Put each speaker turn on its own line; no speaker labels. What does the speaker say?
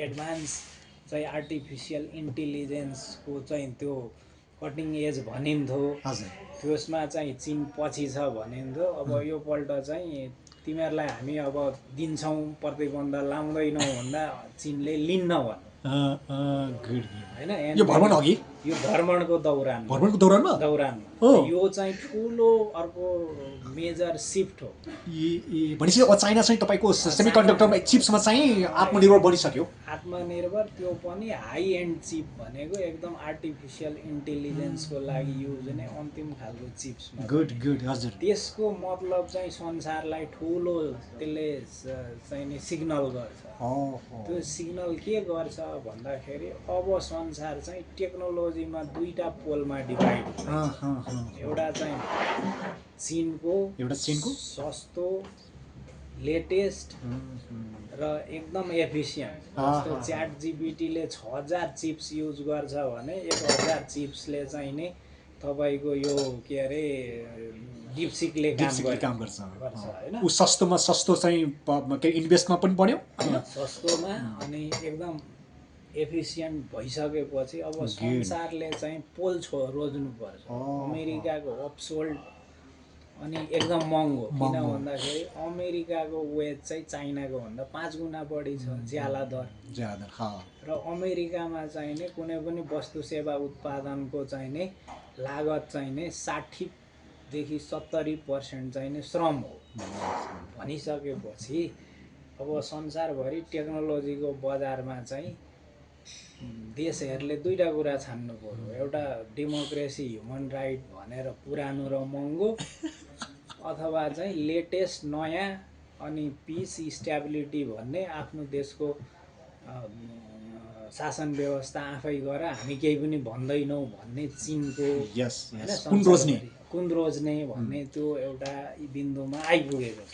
Advance चाहिँ artificial इन्टेलिजेन्सको चाहिँ त्यो कटिङ एज भनिन्थ्यो त्यसमा चाहिँ चीन पछि छ भनिन्थ्यो। अब यो पल्ट चाहिँ तिमीहरूलाई हामी अब दिन्छौँ प्रतिबन्ध लाउँदैनौँ भन्दा चीनले लिन्न भन्यो हैन।
यो भ्रमण अघि
यो भ्रमणको दौरानमा यो चाहिँ ठुलो अर्को मेजर सिफ्ट हो।
भनेपछि अब चाइना चाहिँ तपाईको सेमिकन्डक्टर चिप्समा चाहिँ आत्मनिर्भर बनिसक्यो।
आत्मनिर्भर त्यो पनि हाई एन्ड चिप भनेको एकदम आर्टिफिसियल इन्टेलिजेन्सको लागि युज हुने अन्तिम खालको चिप्समा।
गुड हजुर।
त्यसको मतलब चाहिँ संसारलाई ठुलो त्यसले चाहिँ नि सिग्नल गर्छ। त्यो सिग्नल के गर्छ भन्दाखेरि अब संसार चाहिँ टेक्नोलोजीमा दुईटा पोलमा डिभाइड हुन्छ। एउटा चाहिँ चीनको सस्तो लेटेस्ट र एकदम एफिसियन्ट। जस्तो च्याट जिपिटीले 6000 चिप्स युज गर्छ भने 1000 चिप्सले चाहिँ नि तपाईको यो के अरे डिपसिकले काम गर्छ हैन।
उ सस्तोमा सस्तो चाहिँ के इन्भेस्टमा पनि बन्यो
सस्तोमा अनि एकदम एफिसियन्ट भइसकेपछि अब संसारले चाहिँ पोल रोज्नु पर्छ। अमेरिकाको अपसोल्ड अनि एकदम महँगो किन भन्दाखेरि अमेरिकाको वेज चाहिँ चाइनाको भन्दा 5 गुणा बढी छ ज्याला दर र अमेरिकामा चाहिँ नि कुनै पनि वस्तु सेवा उत्पादनको चाहिँ नि लागत चाहिँ नि 60 देखि 70% चाहिँ नि श्रम हो भनिसकेपछि अब संसारभरि टेक्नोलोजीको बजारमा चाहिँ देशहरूले दुईटा कुरा छान्नु पर्यो। एउटा डेमोक्रेसी ह्युमन राइट भनेर पुरानो र महँगो अथवा चाहिँ लेटेस्ट नयाँ अनि पिस स्टेबिलिटी भन्ने आफ्नो देशको शासन व्यवस्था आफै गर हामी केही पनि भन्दैनौँ भन्ने चीनको
कुन रोज्ने
भन्ने त्यो एउटा बिन्दुमा आइपुगेको छ।